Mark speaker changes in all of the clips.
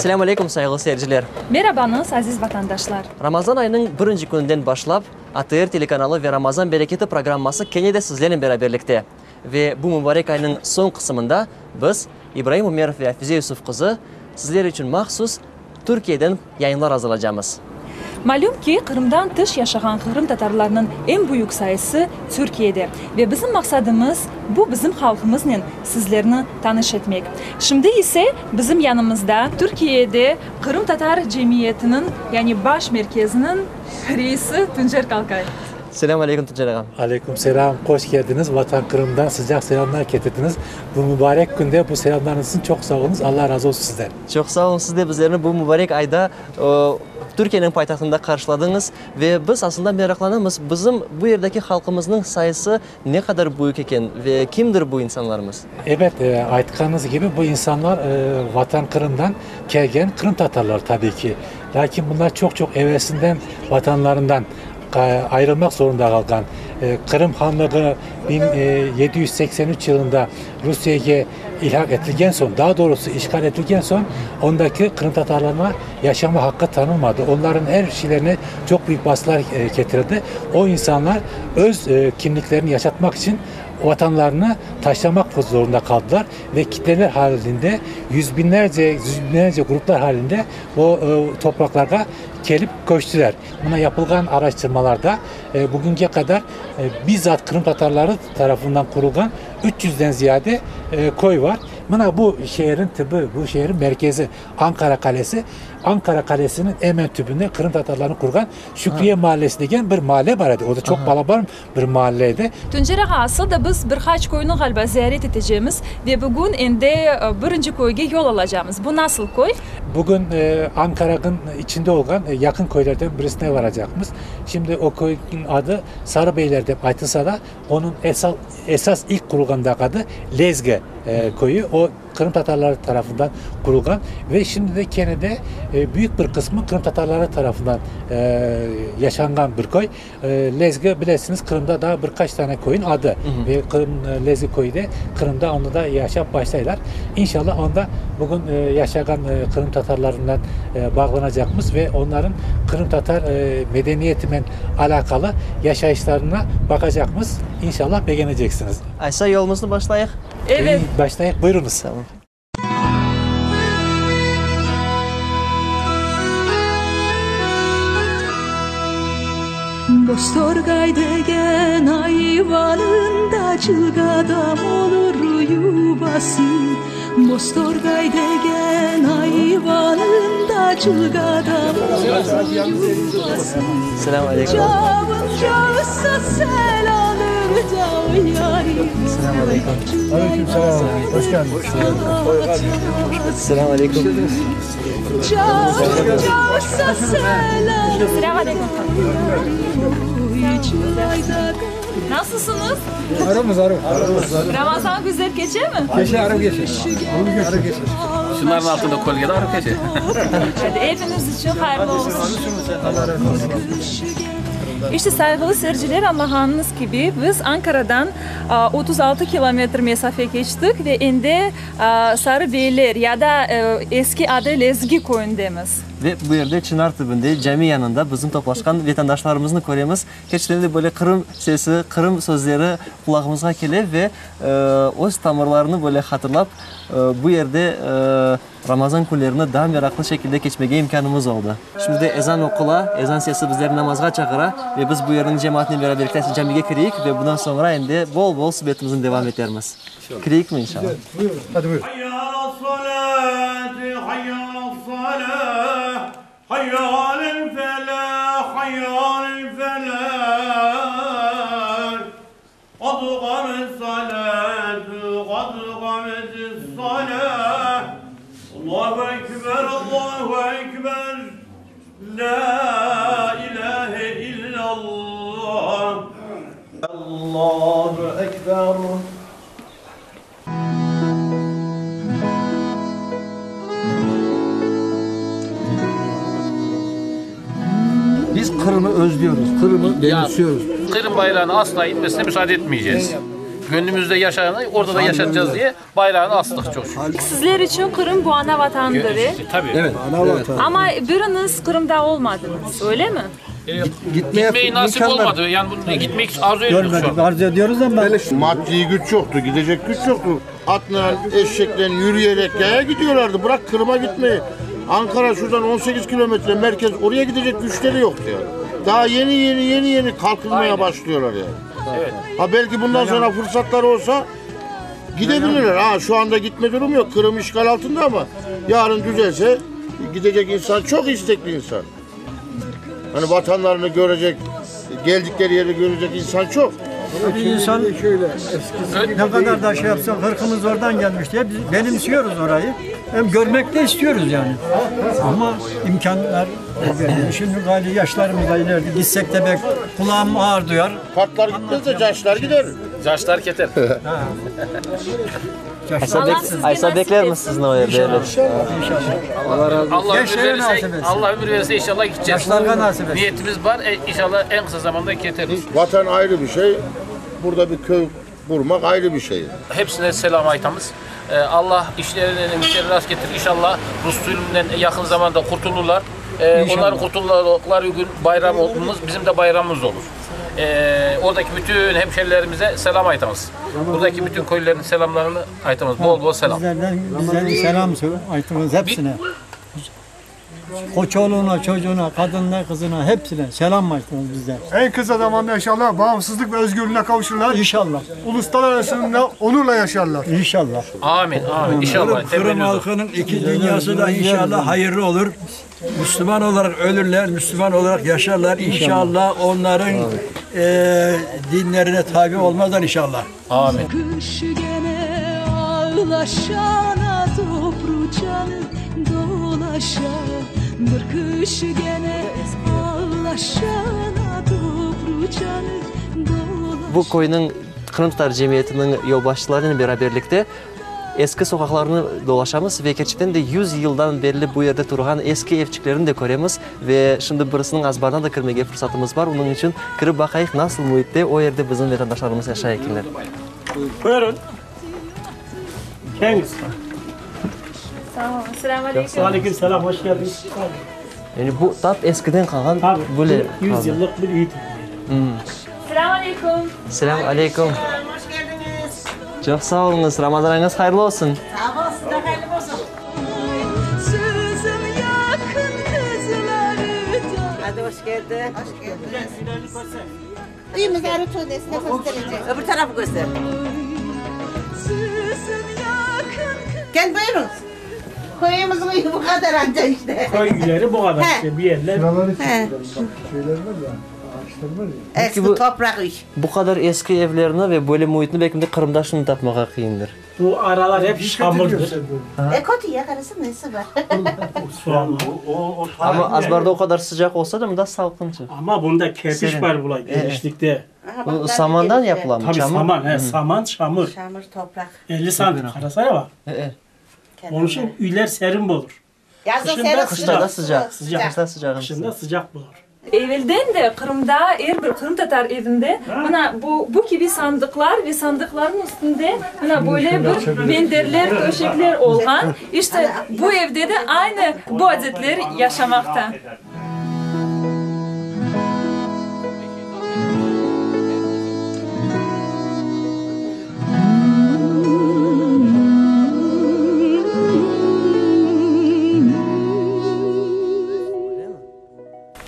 Speaker 1: Selâm aleyküm, sayğılı seyirciler!
Speaker 2: Merabañız, aziz vatandaşlar!
Speaker 1: Ramazan ayınıñ birinci kününden başlap, ATR telekanalı ve Ramazan bereketi programması kene de sizlernen beraberlikte. Ve bu mübarek aynıñ soñ qısımında biz, İbraim Ümerov ve Afize Yusuf qızı, sizler içün mahsus Türkiyeden yayınlar azırlacamız.
Speaker 2: Malüm ki, Qırımdan tış yaşağan qırımtatarlarnıñ eñ büyük sayısı Türkiyede ve bizim maqsadımız, bu bizim halqımıznen sizlerni tanış etmek. Şimdi ise bizim yanımızda Türkiyede qırımtatar cemiyetiniñ, yani baş merkeziniñ reisi Tuncer Kalkay.
Speaker 1: Selâm aleyküm, Tuncer ağam.
Speaker 3: Aleyküm selâm, hoş keldiñiz, Vatan Qırımdan sıcaq selâmlar ketirdiñiz. Bu mübarek künde bu selâmlarıñız içün çoq sağ oluñız, Alla razı olsun sizden.
Speaker 1: Çoq sağ oluñ, siz de bizlerni bu mübarek ayda Türkiyeniñ paytahtında qarşıladıñız. Ve biz aslında meraqlanamız, bizim bu yerdeki halqımıznıñ sayısı ne qadar büyük eken ve kimdir bu insanlarımız?
Speaker 3: Ebet, aytqanıñız kibi, bu insanlar Vatan Qırımdan kelgen qırımtatarlar tabiy ki. Lâkin bunlar çoq-çoq evelsinden vatanlarından ayırılmaq zorunda qalğan. Qırım hanlığı 1783 yılında Rusiyege ilhaq etilgen soñ, daa doğrusı işğal etilgen soñ, ondaki qırımtatarlarına yaşama haqqı tanılmadı. Onların er şeylerine çoq büyük basqılar ketirildi. O insanlar öz kimliklerini yaşatmaq içün vatanlarını taşlamaq zorunda qaldılar ve kitleler halinde, yüz binlerce, yüz binlerce gruplar halinde o topraqlarğa kelip köçtiler. Mına yapılğan araştırmalarda bugünge qadar bizzat qırımtatarları tarafından qurulğan üç yüzden ziyade köy var. Mına bu şeerniñ tübü, bu şeerniñ merkezi Ankara qalesi. Ankara qalesiniñ emen tübünde qırımtatarlarnıñ qurğan Şükriye mahallesi degen bir mahalle bar edi. O da çoq balaban bir mahalle edi.
Speaker 2: Tuncer ağa, asıl da biz bir qaç köyni ğaliba ziyaret etecemiz ve bugün endi birinci köyge yol alacamız. Bu nasıl köy?
Speaker 3: Bugün Ankaranıñ içinde olğan yaqın köylerden birisine varacaqmız. Şimdi o köyniñ adı Sarıbeyler dep aytılsa da, onıñ esas ilk qurulğandaki adı Lezgi köyü. O, qırımtatarları tarafından qurulğan ve şimdi de kene de büyük bir qısmı qırımtatarları tarafından yaşanğan bir köy. Lezgi, bilesiñiz, Qırımda daa bir qaç tane köyün adı. Ve Qırım Lezgi köyü de Qırımda onda da yaşap başlaylar. İnşallah onda bugün yaşağan qırımtatarlarından bağlanacaqmız ve onların qırımtatar medeniyetinen alâqalı yaşayışlarına baqacaqmız. İnşallah begeneceksiñiz.
Speaker 1: Aysa yolumıznı başlayıq.
Speaker 2: Evet.
Speaker 3: Başlayıq, buyurıñız.
Speaker 1: Tamam.
Speaker 4: Boztorğay degen ayvanında Cılğada olur yuvası. Boztorğay degen ayvanında Cılğada olur yuvası.
Speaker 1: Selâm aleyküm.
Speaker 4: Cavun cavsa sel alır da yarim.
Speaker 1: Selâm aleyküm.
Speaker 5: Aleyküm selâm. Hoş keldiñiz.
Speaker 1: Selâm aleyküm.
Speaker 2: Selâm aleyküm. Nasılsıñız?
Speaker 5: Arımız, arım.
Speaker 2: Ramazan güzel keçemi?
Speaker 5: Keçe, arım keçe. Arım keçe.
Speaker 6: Şunların altında kölgede arım keçe.
Speaker 2: Hadi, epimiz içün hayırlı olsun.
Speaker 5: Allah razı olsun.
Speaker 2: İşte, sayğılı seyirciler, añlağanıñız kibi, biz Ankaradan 36 kilometr mesafe keçtik ve endi Sarı Beyler ya da eski adı Lezgi köyündemiz.
Speaker 1: Ve bu yerde çınar tübünde, cami yanında bizim toplaşqan vetandaşlarımıznı köremiz. Kerçekten de böyle Qırım sesi, Qırım sözleri qulağımızğa kele ve öz tamırlarını böyle hatırlap, bu yerde Ramazan künlerini daa meraqlı şekilde keçmege imkânımız oldı. Şimdi de ezan oqula, ezan sesi bizlerni namazğa çağıra ve biz bu yerniñ cemaatinen beraberlikte camige kireyik ve bundan soñra endi bol-bol subetimizni devam etermiz. Kireyikmi, inşallah?
Speaker 5: Hadi buyur. Biz Qırım'ı özlüyoruz, Qırım'ı benimsiyoruz.
Speaker 6: Qırım bayrağını asla inmesine müsaade etmeyeceğiz. Gönlümizde yaşağanı orada da yaşatacağız diye bayrağını astıq çoq şükür.
Speaker 2: Sizler içün Qırım bu ana vatandır, e?
Speaker 6: Tabii.
Speaker 5: Evet. Ana vatanı.
Speaker 2: Amma biriñiz Qırımda olmadıñız, öylemi?
Speaker 6: Gitmeyi nasip olmadı. Yani bunu gitmek arzu ediyoruz şu an.
Speaker 5: Arzu ediyoruz ama.
Speaker 7: Maddiy güç yoqtu, gidecek güç yoqtu. Atla, eşekle yürüyerek yaya gidiyorlardı. Bırak Kırım'a gitmeyi. Ankara şuradan 18 kilometre merkez oraya gidecek güçleri yoktu yani. Daha yeni yeni yeni yeni kalkınmaya başlıyorlar yani.
Speaker 6: Evet.
Speaker 7: Ha belki bundan sonra fırsatları olsa gidebilirler. Ha şu anda gitme durumu yok. Kırım işgal altında ama yarın düzelse gidecek insan çok istekli insan. Hani vatanlarını görecek, geldikleri yeri görecek insan çok.
Speaker 5: Bir insan ne kadar da şey yapsa hırkımız oradan gelmiş diye biz benimsiyoruz orayı. Hem görmek de istiyoruz yani. Ama imkanlar el Şimdi gayri yaşlarımız da ileride gitsek de belki kulağım ağır duyar.
Speaker 7: Kartlar gitmez de yaşlar gider.
Speaker 6: Yaşlar keter.
Speaker 2: Allah sizge
Speaker 1: Aysa
Speaker 2: nasip
Speaker 1: beklermiz
Speaker 2: etsin.
Speaker 1: sizni o yerde, evet.
Speaker 6: Allah ömür
Speaker 5: Gençlere
Speaker 6: verirse,
Speaker 5: nasip etsin.
Speaker 6: Allah ömür verirse inşallah gideceğiz.
Speaker 5: Yaşlarga nasip etsin.
Speaker 6: Niyetimiz var. E, inşallah en kısa zamanda getiririz.
Speaker 7: Vatan ayrı bir şey, burada bir köy kurmak ayrı bir şey.
Speaker 6: Hepsine selam aytamız. E, Allah işlerini, güçlerini rast getirir. İnşallah Rus zulmünden yakın zamanda kurtulurlar. E, onların kurtuldukları gün bayram olmamız bizim de bayramımız olur. E, oradaki bütün hemşerilerimize selam aytamız. Buradaki bütün köylülerin selamlarını aytamız. Bol bol selam.
Speaker 5: Bizlerden, bizlerin selam söyle, aytımız hepsine. Koçoğlu'na, çocuğuna, kadınına, kızına hepsine selam aytımız bizden.
Speaker 8: En kısa zamanda inşallah bağımsızlık ve özgürlüğüne kavuşurlar.
Speaker 5: İnşallah.
Speaker 8: Uluslar arasında onurla yaşarlar.
Speaker 5: İnşallah.
Speaker 6: Amin, amin. İnşallah.
Speaker 9: Kırım
Speaker 6: Temennimiz o.
Speaker 9: halkının iki dünyası da inşallah hayırlı olur. Müslüman olarak ölürler, Müslüman olarak yaşarlar. İnşallah onların eee, dinlerine tabi olmazlar inşallah.
Speaker 6: Amin.
Speaker 4: Kış gene ağlaşana Dobrucanı dolaşa Bir kış gene ağlaşana Dobrucanı dolaşa
Speaker 1: Bu köyniñ qırımtatar cemiyetiniñ yolbaşçılarınen beraberlikte eski soqaqlarnı dolaşamız ve kerçekten de yüz yıldan berli bu yerde turğan eski evçiklerni de köremiz ve şimdi birisiniñ azbarına da kirmege fırsatımız bar, onıñ içün kirip baqayıq, nasıl müitte o yerde bizim vatandaşlarımız yaşay ekenler.
Speaker 10: Buyurun. Keliñiz.
Speaker 2: Sağ olun. Selâm aleyküm.
Speaker 10: Aleyküm selâm, hoş keldiñiz.
Speaker 1: Yani bu tap eskiden qalğan
Speaker 10: Tabii,
Speaker 1: böyle
Speaker 10: 100
Speaker 1: qaldı.
Speaker 10: yıllıq bir üydir.
Speaker 2: Selâm aleyküm.
Speaker 1: Selâm aleyküm.
Speaker 11: Hoş keldiñiz.
Speaker 1: Çoq sağ oluñız, Ramazanıñız hayırlı olsun.
Speaker 11: Sağ ol, siz de hayırlı olsun.
Speaker 4: Sözüm yakın kızları da
Speaker 11: Hadi hoş geldin. Hoş geldiniz. Üyümüz arı tuğdesine gösterecek. Öbür tarafı göster.
Speaker 4: Sözüm yakın
Speaker 11: Gel buyurun. Köyümüzün üyü bu kadar anca işte.
Speaker 10: Köy üyleri bu kadar
Speaker 11: He.
Speaker 10: işte bir yerler.
Speaker 11: He. Eski
Speaker 1: bu-
Speaker 11: toprak üy.
Speaker 1: Bu qadar eski evlerni ve böyle müitni belki de Qırımda şimdi tapmağa qıyındır.
Speaker 10: Bu aralar hep çamurdur.
Speaker 11: E kötü ya karısı nesi var?
Speaker 10: Soğanlı.
Speaker 1: Amma azbarda o qadar sıcaq olsa da, mında salqınca.
Speaker 10: Ama bunda kerpiç
Speaker 1: Serin.
Speaker 10: var bula genişlikte.
Speaker 11: Aha,
Speaker 1: Bu
Speaker 11: bak,
Speaker 1: samandan
Speaker 11: gelişler.
Speaker 1: yapılamı?
Speaker 10: Tabii
Speaker 1: Çamur?
Speaker 10: saman, he, saman, çamur.
Speaker 11: Çamur toprak.
Speaker 10: 50 santim karasaya bak.
Speaker 1: E, e.
Speaker 10: Onun için üyler serin olur.
Speaker 11: Yazın
Speaker 10: Kışında
Speaker 11: serin
Speaker 1: Qışta da sıcaq.
Speaker 10: Sıcaq.
Speaker 1: Qışta sıcaq.
Speaker 10: Kışında sıcak bulur.
Speaker 2: Evelden de Qırımda er bir qırımtatar evinde mına bu, bu kibi sandıqlar ve sandıqlarnıñ üstünde mına böyle bir minderler, töşekler olğan. İşte, bu evde de aynı bu adetler yaşamaqta.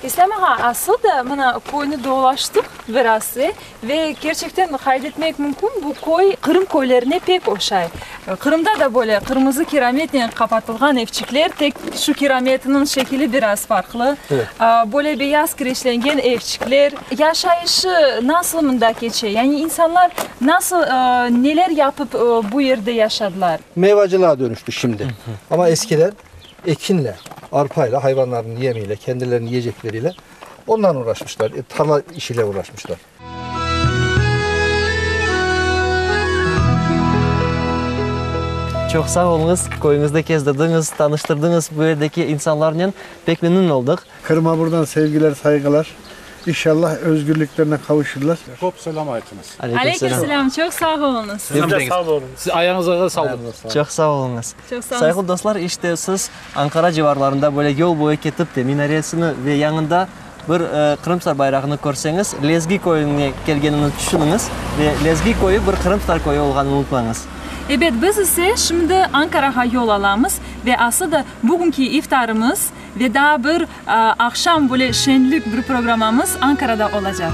Speaker 2: İslâm ağa, asıl da mına köyni dolaştıq biraz ve kerçekten qayd etmek mümkün, bu köy Qırım köylerine pek oşay. Qırımda da böyle qırmızı kirametnen qapatılğan evçikler, tek şu kirametniñ şekili biraz farqlı, böyle beyaz kireçlengen evçikler. Yaşayışı nasıl mında keçe? Yani insanlar nasıl, neler yapıp bu yerde yaşadılar?
Speaker 12: Meyvacılığa dönüştü şimdi. Ama eskiden ekinle, arpayla, hayvanların yemiyle, kendilerinin yiyecekleriyle ondan uğraşmışlar. E, tarla işiyle uğraşmışlar.
Speaker 1: Çoq sağ oluñız, köyüñizde kezdirdiñiz, tanıştırdıñız bu yerdeki insanlarnen, pek memnün oldıq.
Speaker 5: Qırıma buradan sevgiler, sayğılar.
Speaker 13: İnşallah özgürliklerine kavuşurlar.
Speaker 3: Köp selâm aytıñız.
Speaker 2: Aleyküm selâm, çoq sağ oluñız.
Speaker 6: Sağ oluñ. Siz ayağıñızğa sağlıq.
Speaker 1: Çoq sağ oluñız.
Speaker 2: Çoq sağ oluñız.
Speaker 1: Sayğılı dostlar, işte siz Ankara civarlarında böyle yol boyu ketip de minaresini ve yanında bir qırımtatar bayrağını körseñiz, Lezgi köyüne kelgenini tüşüniñiz ve Lezgi köyü bir qırımtatar köyü olğanını unutmañız.
Speaker 2: Ebet, biz ise şimdi Ankarağa yol alamız ve aslı da bugünki iftarımız ve daa bir aqşam böyle şeñlik bir programmamız Ankarada olacaq.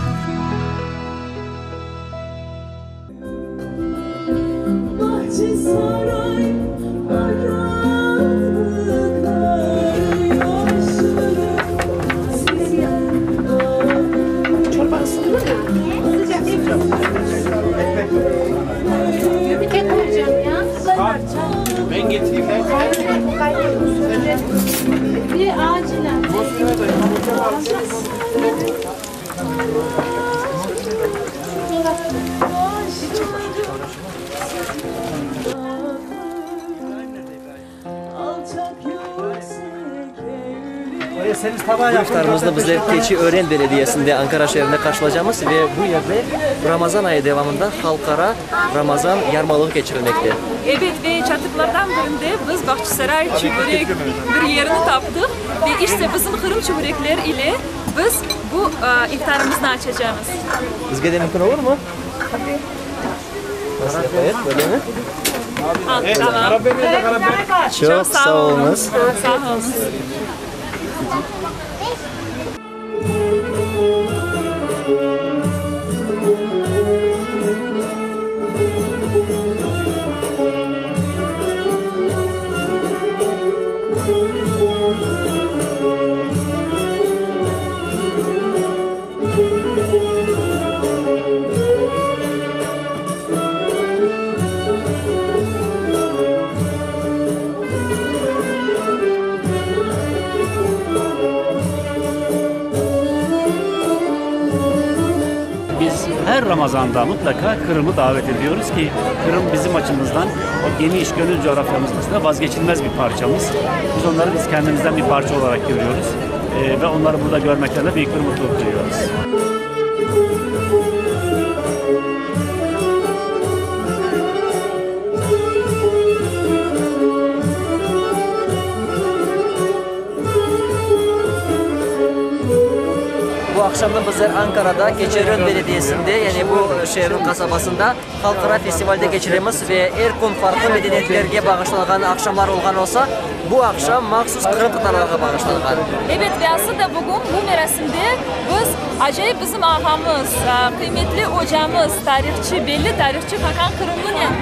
Speaker 1: Bu iftarımıznı bizler Keçiören belediyesinde, Ankara şeerinde qarşılacamız ve bu yerde Ramazan ayı devamında halqara Ramazan yarmalığı keçirilmekte.
Speaker 2: Ebet, ve çatıqlardan birinde biz Bağçasaray çuburek bir yerini taptıq ve işte bizim Qırım çuburekler ile biz bu iftarımıznı açacamız.
Speaker 1: Bizge de mümkün olurmı? Nasıl yapayıq, böylemi?
Speaker 2: Tamam.
Speaker 1: Çoq sağ oluñız.
Speaker 2: Sağ oluñız.
Speaker 14: Biz her Ramazanda mutlaka Kırım'ı davet ediyoruz ki Kırım bizim açımızdan o geniş gönül coğrafyamızın içinde vazgeçilmez bir parçamız. Biz onları biz kendimizden bir parça olarak görüyoruz e, ve onları burada görmekten de büyük bir mutluluk duyuyoruz.
Speaker 1: Bu aqşamnı bizler Ankarada, Keçiören belediyesinde, yani bu şeerniñ qasabasında halqara festivalde keçiremiz ve er kün farqlı medeniyetlerge bağışlanğan aqşamlar olğan olsa, bu aqşam mahsus qırımtatarlarğa bağışlanğan.
Speaker 2: Ebet, ve aslı da bugün bu merasimde biz acayip bizim ağamız, qıymetli ocamız, tarihçı, belli tarihçı Hakan Qırımlınen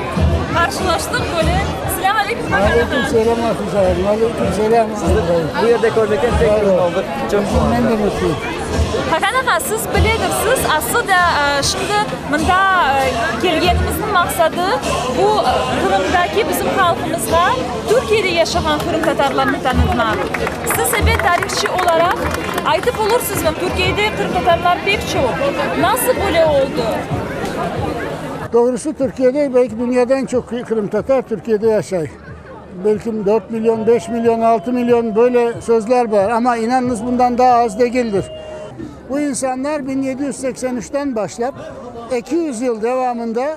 Speaker 2: qarşılaştıq böyle. Selâm aleyküm, Hakan ağa.
Speaker 15: Aleyküm selâm, Afiza hanım. Aleyküm selâm.
Speaker 1: Sizni bu yerde körmekten pek memnun oldıq. Çoq sağ olun.
Speaker 15: Men de mutluyım.
Speaker 2: Hakan ağa, siz biledirsiz, aslı da şimdi mında kelgenimizniñ maqsadı bu Qırımdaki bizim halqımızğa Türkiyede yaşağan qırımtatarlarnı tanıtmaq. Siz, ebet, tarihçı olaraq aytıp olursızmı, Türkiyede qırımtatarlar pek çoq, nasıl böyle oldı?
Speaker 15: Doğrusı, Türkiyede belki dünyada eñ çoq qırımtatar Türkiyede yaşay. Belki 4 milyon, 5 milyon, 6 milyon böyle sözler bar, amma inanıñız, bundan daa az degildir. Bu insanlar 1783-ten başlap 200 yıl devamında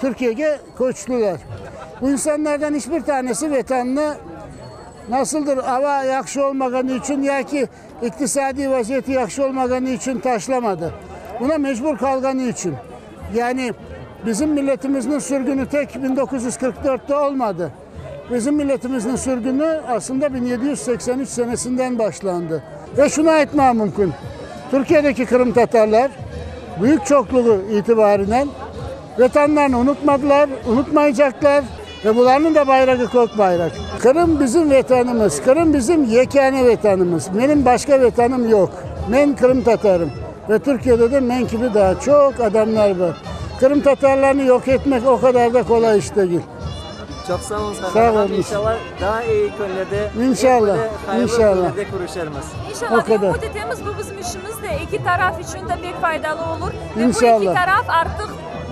Speaker 15: Türkiyege köçtüler. Bu insanlardan iç bir tanesi Vetanını nasıldır ava yahşı olmağanı içün yaki iqtisadiy vaziyeti yahşı olmağanı içün taşlamadı. Buna mecbur qalğanı içün. Yani bizim milletimizniñ sürgüni tek 1944-te olmadı. Bizim milletimizniñ sürgüni aslında 1783 senesinden başlandı. Ve şunı aytmağa mümkün, Türkiyedeki qırımtatarlar büyük çoqluğı itibarınen Vetanlarını unutmadılar, unutmaycaqlar ve bularnıñ da bayrağı kök bayraq. Qırım bizim Vetanımız, Qırım bizim yekâne Vetanımız. Menim başqa Vetanım yoq. Men qırımtatarım ve Türkiyede de men kibi daa çoq adamlar bar. Qırımtatarlarnı yoq etmek o qadar da qolay iş degil.
Speaker 1: Çoq sağ oluñız,
Speaker 15: Sağ
Speaker 1: Hakan
Speaker 15: oluñız.
Speaker 1: İnşallah, daa eyi künlerde,
Speaker 15: İnşallah,
Speaker 1: ep böyle hayırlı
Speaker 15: inşallah.
Speaker 1: künlerde körüşermiz.
Speaker 2: İnşallah,
Speaker 15: O qadar.
Speaker 2: ümüt etemiz, bu bizim işimiz de eki taraf içün de pek faydalı olur. Ve bu eki
Speaker 15: İnşallah.
Speaker 2: taraf artıq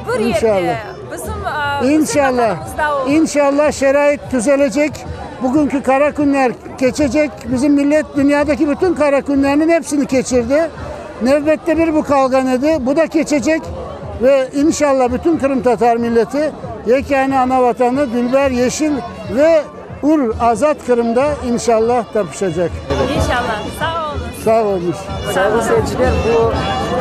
Speaker 2: bir yerde,
Speaker 15: İnşallah.
Speaker 2: bizim, bizim
Speaker 15: İnşallah,
Speaker 2: vatanımızda olur.
Speaker 15: İnşallah şarait tüzelecek. Bugünkü qara künler keçecek. Bizim millet dünyadaki bütün qara künlerniñ hepsini keçirdi. Nevbette bir bu qalğan edi. Bu da keçecek ve inşallah bütün qırımtatar milleti yekâne ana vatanı dülber, yeşil ve ür, azat Qırımda inşallah tapışacaq.
Speaker 2: İnşallah. Sağ oluñız.
Speaker 15: Sağ oluñız.
Speaker 1: Sayğılı seyirciler, bu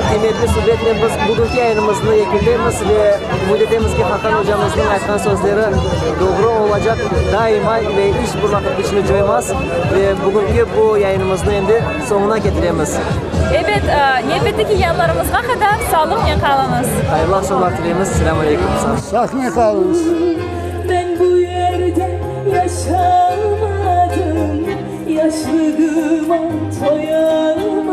Speaker 1: qıymetli subetnen biz bugünki yayınımıznı yekünleymiz ve ümüt etemiz ki, Hakan ocamıznıñ aytqan sözleri doğru olacaq, daima ve iç bir vaqıt küçüni coymaz. Ve bugünki bu yayınımıznı endi soñuna ketiremiz.
Speaker 2: Ebet, nevbetteki yayınlarımızğa qadar sağlıqnen qalıñız.
Speaker 1: Hayırlı aqşamlar tileymiz. Selâm aleyküm.
Speaker 15: Sağlıqnen qalıñız.
Speaker 4: Men bu yerde yaşalmadım, Yaşlığıma toyalmadım.